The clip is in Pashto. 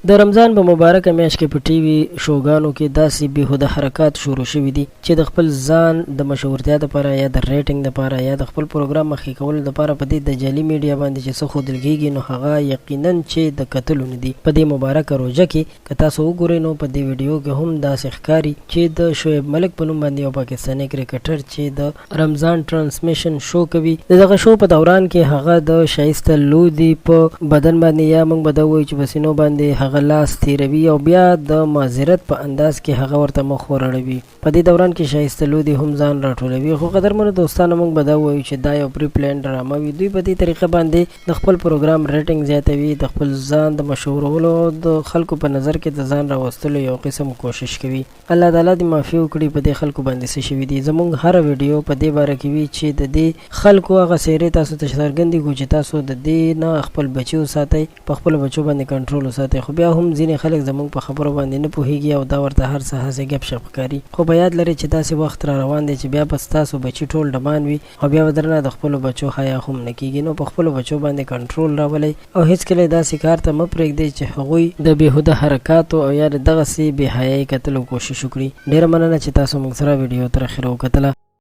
د رمضان په مبارکه میاشت کې په ټي وي شوګانو کې داسې بیهوده حرکات شروع شوي دي چې د خپل ځان د مشهورتیا لپاره یا د ریټنګ لپاره یا د خپل پروګرام مخکې کولو لپاره په دې دجالي میډیا باندې چې څه ښودل کیږي نو هغه یقینا چې د کتلو نه دي. په دې مبارکه روژه کې که تاسو وګورئ نو په دې ویډیو کې هم داسې ښکاري چې د شعیب ملک په نوم باندې یو پاکستانی کرکټر چې د رمضان ټرانسمیشن شو کوي. د دغه شو په دوران کې هغه د شایسته لودي په بدن باندې یا موږ به دا ووایو چې په سینو باندې هغه لاس تیروي او بیا د معذرت په انداز کې هغه ورته مخ وراړوي. په دې دوران کې شایسته لودي هم ځان راټولوي. خو قدرمنو دوستانو موږ به دا ووایو چې دا یو پري پلان ډرامه وي. دوی په دې طریقه باندې د خپل پروګرام ریټنګ زیاتوي، د خپل ځان د مشهورولو او د خلکو په نظر کې د ځان راوستلو یو قسم کوشش کوي. الله تعالی دې معافي وکړي په دې خلکو باندې څه شوي دي. زمونږ هره ویډیو په دې باره کې وي چې د دې خلکو هغه څیرې تاسو ته څرګندې کړو چې تاسو د دې نه خپل بچي وساتئ، په خپلو بچو باندې کنټرول وساتئ. خو بیا هم ځینې خلک زمونږ په خبرو باندې نه پوهیږي او دا ورته هر څه هسې ګپ شپ ښکاري. خو په یاد لرئ چې داسې وخت را روان دی چې بیا به ستاسو بچي ټول ډبان وي او بیا به درنه د خپلو بچو حیا هم نه کیږي. نو په خپلو بچو باندې کنټرول راولئ او هیڅکله یې داسې کار ته مه پریږدئ چې هغوی د بیهوده حرکاتو او یا د دغسې بې حیایۍ کتلو کوشش وکړي. ډیره مننه چې تاسو موږ سره ویډیو تر اخره وکتله.